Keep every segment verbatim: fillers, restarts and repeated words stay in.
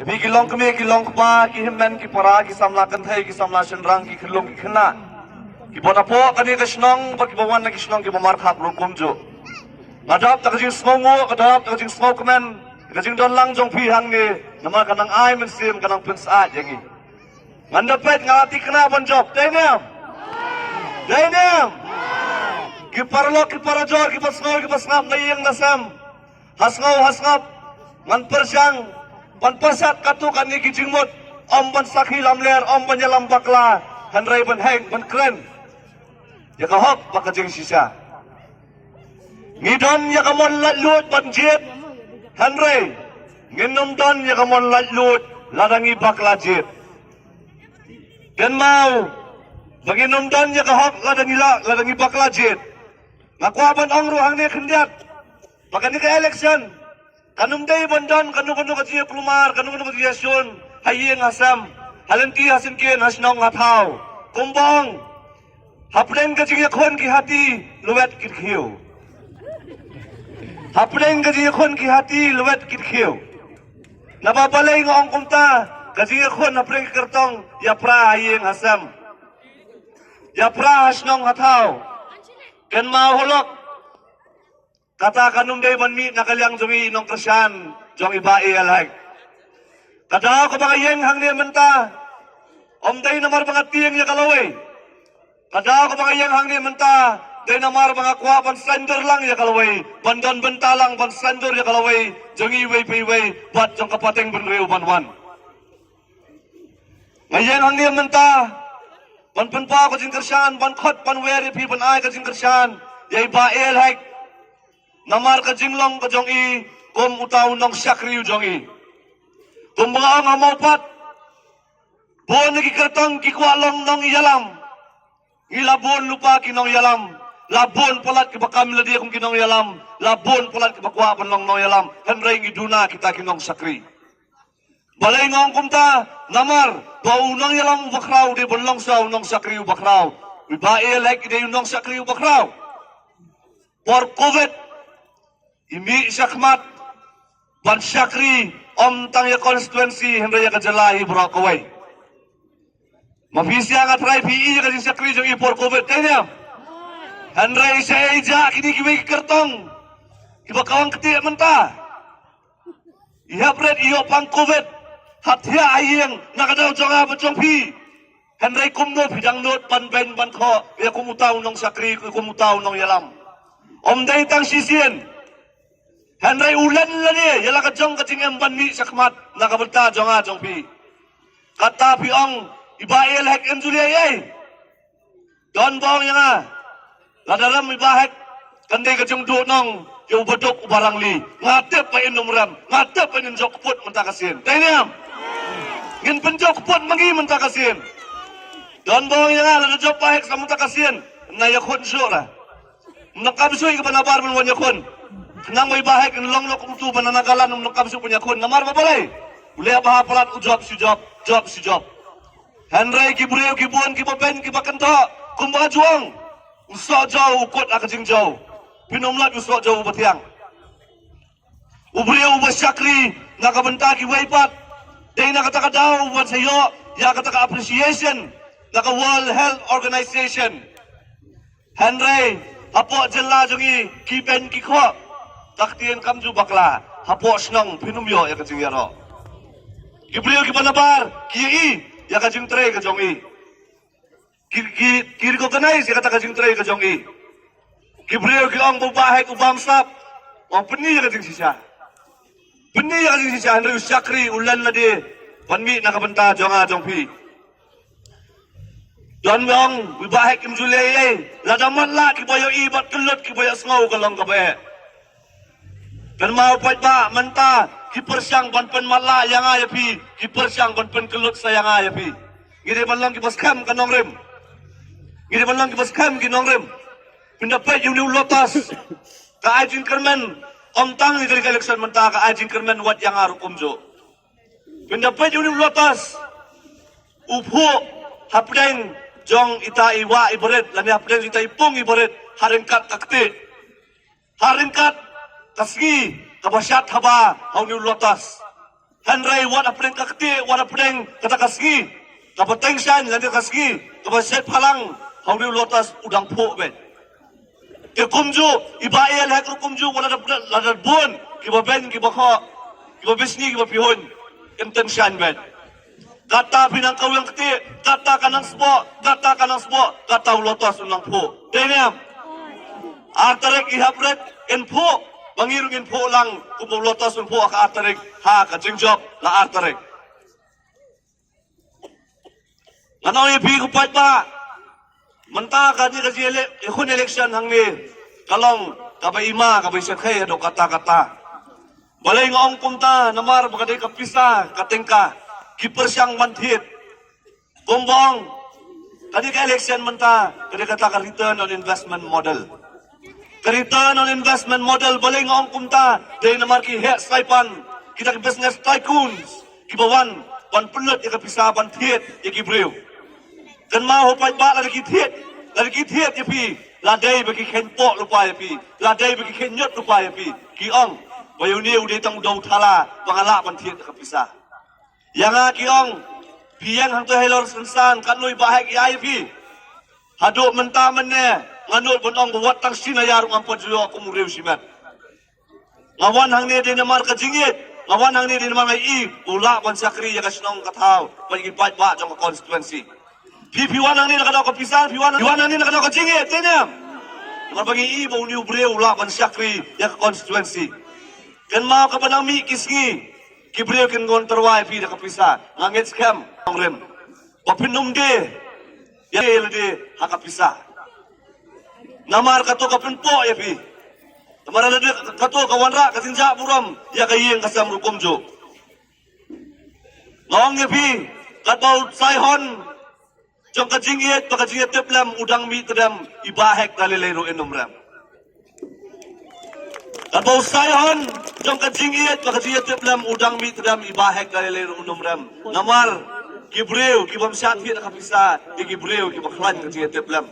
Ïa phi ki longkmie, ki longkpa, ki hynmen, ki para, ki samla kynthei, ki samla shynrang, ki khyllung, ki khynnah, kiba na pdeng kane ka shnong bad kiba wan na ki shnong kiba markhap ruh kumjuh. Nga dap da ka jingsngewnguh, nga dap da ka jingsngewkmen ïa ka jingdon lang jong phi hangne, namar ka nang ai mynsiem, ka nang pynsyaid ïa ngi. Ngan da peit, nga la thikna ban jop. Dei ne em? Dei ne em? Ki paralok, ki parajor, kiba sngew, kiba sngap na ïing na sem, ha sngew ha sngap, ngan pyrshang ban pynshad katto katne ki jingmut, ym ban sakhi lamler, ym ban ïalam bakla, hynrei ban heng, ban kren ïa ka hok bad ka jingshisha. Ngi don ïa ka mon laitluid ban jied, hynrei ngin ym don ïa ka mon laitluid lada ngi bakla jied. Kynmaw ba ngin ym don ïa ka hok lada ngi la, lada ngi bakla jied. Nga kwah ban ong ruh hangne khyndiat ba kane ka election kan ym dei ban don kano kano ka jingïakulmar, kano kano ka jingïashun ha ïing ha sem, ha lynti ha syngkien, ha shnong ha thaw. Kumba ong, hapdeng ka jingïakhun ki hati lwet ki dkhiew. Hapdeng ka jingïakhun ki hati lwet ki dkhiew. Naba balei nga ong kumta? Ka jingïakhun hapdeng ki kyrtong ïapra ha ïing ha sem, ïapra ha shnong ha thaw. Kynmaw halor kata kan ym dei ban mih na ka liang jong i nongkyrshan jong i Bah A L Hek. Ka daw kaba nga ïeng hangne mynta ym dei namar ba nga tieng ïa ka lawei. Ka daw kaba nga ïeng hangne mynta dei namar ba nga kwah ban surrender lang ïa ka lawei, ban don bynta lang ban surrender ïa ka lawei jong iwei pa iwei bad jong ka pateng bynriew ban wan. Nga ïeng hangne mynta ban pynpaw ka jingkyrshan, ban khot ban wer ïa phi, ban ai ka jingkyrshan ïa i Bah A L Hek namar ka jinglong ka jong i kum uta u nongshakri u jong i. Kumba nga ong ha Mawpat, bun na ki kyrtong ki kwah long nongïalam. Ngi la bun lypa ki nongïalam, la bun palat kiba kam lade kum ki nongïalam, la bun palat kiba kwah ban long nongïalam, hynrei ngi duna kita ki nongshakri. Balei nga ong kumta? Namar ba u nongïalam uba khraw u dei ban long sa u nongshakri uba khraw. I Bah A L Hek i dei u nongshakri uba khraw. Por Covid i mih shakhmat ban shakri ym tang ïa constituency hynrei ïa ka jylla hi baroh kawei. Ma phi sngewthuh, nga trai phi ïa ka jingshakri jong i por Covid, dei ne em? Hynrei shaei jia kine kiwei ki kyrtong kiba ka wan ktieh mynta. I hap rit i ïoh pang Covid, hap thiah ha ïing na ka daw jong nga bad jong phi. Hynrei kumno phi dang nud ban beiñ ban khoh ïa kum uta u nongshakri, kum uta u nongïalam? Ym dei tang shisien. Hynrei u len lane ïa la ka jong ka jingim ban mih shakhmat na ka bynta jong nga jong phi. Kata phi ong i Bah A L Hek im ju leh ei ei. Don ba ong ïa nga, lada rem i Bah Hek kan dei ka jingduh nong ïa uba duk uba rangli. Nga tip ba in ym rem, nga tip ba in jop kput mynta ka sien. Dei ne em? Ngin pynjop kput ma ngi mynta ka sien. Don ba ong ïa nga, lada jop Bah Hek sa mynta ka sien, na ïakhun shuh la. Ym donkam shuh ïa ka ba nabar ban wan ïakhun. Khnang ba i Bah Hek in long noh kum utu ba na Nagaland, ym donkam shuh ban ïakhun. Namar ba balei? U leh bha palat, u jop shi jop, jop shi jop. Hynrei ki briew ki bun kiba beiñ kiba kynthoh, kumba ju ong, u soh jaw u kut ha ka jingjaw. Phin ym lait u soh jaw uba thiang. U briew uba shakri na ka bynta kiwei pat, dei na kata ka daw uban sa ïoh ïa kata ka appreciation na ka World Health Organization. Hynrei hapoh jylla jong i ki beiñ ki khoh, ka ktien kam ju bakla, hapoh shnong phin ym ïoh ïa ka jingïaroh. Ki briew kiba nabar ki ïohi ïa ka jingtrei ka jong i. Ki, ki, ki recognize ïa kata ka jingtrei ka jong i. Ki briew ki ong ba u Bah Hek u bamsap. Ong pyni ïa ka jingshisha. Pyni ïa ka jingshisha, hynrei u shakri u len lade ban mih na ka bynta jong nga jong phi. Don ba ong u Bah Hek im ju leh ei ei. Lada matlah kiba ïohi bad kyllut kiba ïohsngew ka long kaba eh. Kynmaw paidbah, mynta ki pyrshang ban pynmatlah ïa nga ïa phi, ki pyrshang ban pynkyllut sa ïa nga ïa phi. Ngi dei ban long kiba skhem ka nongrim. Ngi dei ban long kiba skhem ki nongrim. Phin da peit ïa une u Lotus, ka ai jingkyrmen, ym tang ïa kane ka election mynta, ka ai jingkyrmen wat ïa nga ruh kumjuh. Phin da peit ïa une u Lotus, u phuh hapdeng jong ita i wah i barit lane hapdeng jong ita i pung i barit, ha ryngkat ka ktieh, ha ryngkat ka sngi kaba shad haba ha une u Lotus. Hynrei wat hapdeng ka ktieh, wat hapdeng kata ka sngi kaba teng shaiñ lane ka sngi kaba shet phalang, ha u riew Lotus u dang phuh beit. Te kumjuh i Bah A L Hek ruh kumjuh, wat la da, la da bun kiba beiñ kiba khoh, kiba bishni kiba pyrhuh, ym teng shaiñ beit. Kata phi nang kaweng ktieh, kata ka nang sboh, kata ka nang sboh, kata u Lotus u nang phuh. Dei ne em? Ar tarik i hap rit, yn phuh, ba ngi ruh ngin phuh lang kumba u Lotus un phuh ha ka ar tarik ha ka jingjop la ar tarik. Ngan ong ïa phi ko paidbah, mynta kane ka jingïaleh, ïakhun election hangne ka long kaba i ma kaba i shyrkhei haduh katta katta. Balei nga ong kumta? Namar ba ka dei ka pisa ka tyngka ki pyrshang ban thied. Kumba ong, kane ka election mynta ka dei kata ka return on investment model. Ka return on investment model, balei nga ong kumta? Dei namar ki heh saipan, kita ki business tycoons kiba wan ban pynlut ïa ka pisa ban thied ïa ki briew. Kynmaw ho paidbah, lada ki thied, lada ki thied ïa phi, la dei ba ki kheiñ poh lypa ïa phi, la dei ba ki kheiñ ñiut lypa ïa phi. Ki ong ba ïa une u dei tang u dewthala ba nga lah ban thied ïa ka pisa. Ïa nga ki ong, phi ïeng hangto halor synsan, katno i Bah Hek i ai ïa phi. Haduh mynta mynne nga nud ban ong ba wat tang shi hajar ruh ngam pat ju ïoh kum u riew shimet. Nga wan hangne dei namar ka jingïeit, nga wan hangne dei namar nga i u lah ban shakri ïa ka shnong ka thaw bad ïa ki paidbah jong ka constituency. Phi, phi wan hangne na ka daw ka pisa, phi wan, phi wan hangne na ka daw ka jingïeit, te ne em? Namar ba ngi i ba une u briew u lah ban shakri ïa ka constituency. Kynmaw kaba nang mih ki sngi, ki briew kin wan tyrwa ïa phi da ka pisa. Nga ngeit skhem, nongrim, ba phin ym die ïa lade ha ka pisa. Namar kato ka pynpoh ïa phi. Namar lade kato ka wanrah ka jingjah burom ïa ka ïing ka sem ruh kumjuh. Nga ong ïa phi, katba u saihon jong ka jingïeit bad ka jingïatiplem u dang mih tdem, i Bah Hek da lei lei ruh in ym rem. Katba u saihon jong ka jingïeit bad ka jingïatiplem u dang mih tdem, i Bah Hek da lei lei ruh in ym rem. Namar ki briew ki bym shah thied ha ka pisa, dei ki briew kiba khlaiñ ka jingïatiplem.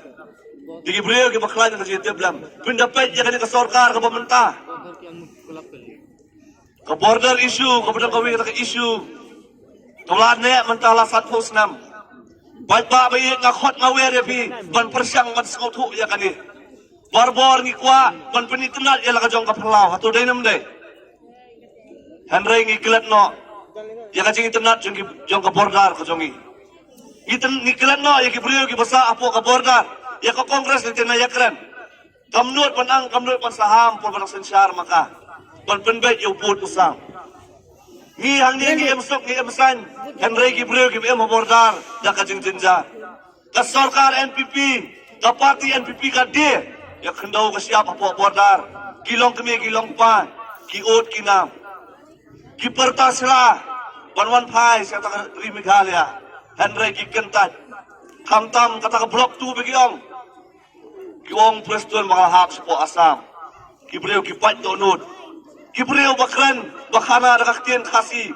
Dei ki briew kiba khlaiñ ka jingïatiplem. Phin da peit ïa kane ka sorkar kaba mynta. Ka border issue, kaba dang kawei kata ka issue kaba la neh mynta la sanphew snem. Paidbah ba ïeit, nga khot nga wer ïa phi ban pyrshang ban sngewthuh ïa kane. Barabor ngi kwah ban pynitynnad ïa la ka jong ka phyllaw, hato dei ne ym dei? Hynrei ngi klet noh ïa ka jingitynnad jong ki, jong ka border ka jong ngi. Ngi tyn, ngi klet noh ïa ki briew kiba sah hapoh ka border. Ïa ka Congress lynti na ïakren. Kam nud ban ang, kam nud ban saham por ban synshar ma ka, ban pynbeit ïa u pud u sam. Ngi hangne ngi im suk ngi im saiñ, hynrei ki briew kiba im ha border da ka jingjynjar. Ka sorkar N P P, ka party N P P ka die ïa khyndew ka shyiap hapoh border. Ki long kmie ki long kpa, ki ud ki nam, ki pyrta sla ban wan phai sha ka ri Meghalaya, hynrei ki kyntait. Khamtam kata ka block two ba ki ong, ki ong Prestone ba ka la hap shapoh Assam. Ki briew ki pait dohnud. Ki briew ba kren ba khana da ka ktien Khasi,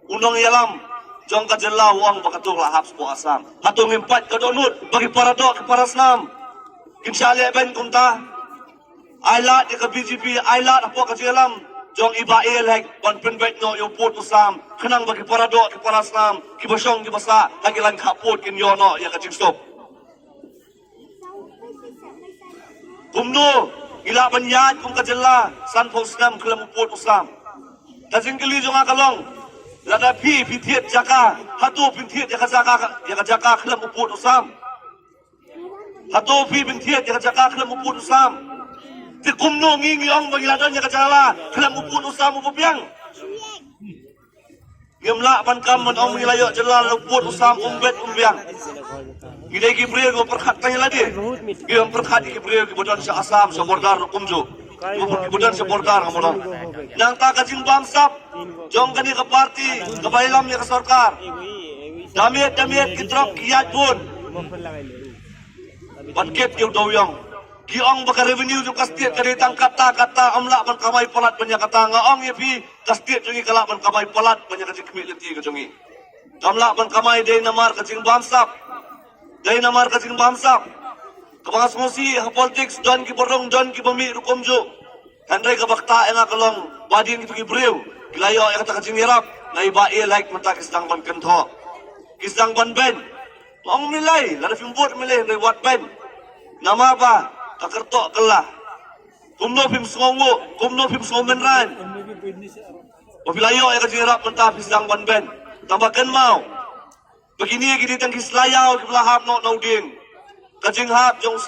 u nongïalam jong ka jylla u ong ba kato ka la hap shapoh Assam. Hato ngim pait ka dohnud ba ki para doh ki para snam kin shah leh beiñ kumta? Ai lad ïa ka B J P, ai lad hapoh ka jingïalam jong i Bah A L Hek ban pynbeit noh ïa u pud u sam, khnang ba ki para doh ki para snam, kiba shong kiba sah ha ki lain khapud kin ïoh noh ïa ka jingsuk. Kumno ngi lah ban ïaid kum ka jylla sanphew snem khlem u pud u sam? Ka jingkylli jong nga ka long, lada phi, phi thied jaka, hato phin thied ïa ka jaka, ïa ka jaka khlem u pud u sam? Hato phi phin thied ïa ka jaka khlem u pud u sam? Te kumno ngi, ngi ong ba ngi la don ïa ka jylla khlem u pud u sam uba biang? Ngim lah ban kam ban ong ngi la ïoh jylla la u pud u sam um beit um biang. Ngi dei ki briew kiba pyrkhat tang ïa lade. Ngi ym pyrkhat ïa ki briew kiba don sha Assam, sha border ruh kumjuh. Kiba, kiba don sha border, nga mut. Nangta ka jingbamsap jong kane ka party kaba ïalam ïa ka sorkar. Da miet da miet ki truck ki ïaid bun. Ban kit ïa u dewiong. Ki ong ba ka revenue jong ka state ka dei tang katta katta, ym lah ban kamai palat ban ïa kata. Nga ong ïa phi, ka state jong ngi ka lah ban kamai palat ban ïa ka jingkhmih lynti ka jong ngi. Kam lah ban kamai, dei namar ka jingbamsap, dei namar ka jingbamsap. Kaba nga sngewsih ha politics, don kiba rung, don kiba mih ruh kumjuh. Hynrei kaba ktah ïa nga ka long ba hadien kito ki briew ki la ïoh ïa kata ka jingïarap, Nai ba e like mynta ki sdang ban kynthoh. Ki sdang ban ben. Ong milai, lada phim vote milai hynrei wat ben. Namar ba ka kyrtoh kylla. Kumno phim sngewnguh, kumno phim sngew mynrain. Ba phi la ïoh ïa ka jingïarap mynta phi sdang ban ben. Tang ba kynmaw ba kine ki dei tang ki sla ïaw kiba la hap noh na u dieng. Ka jinghap jong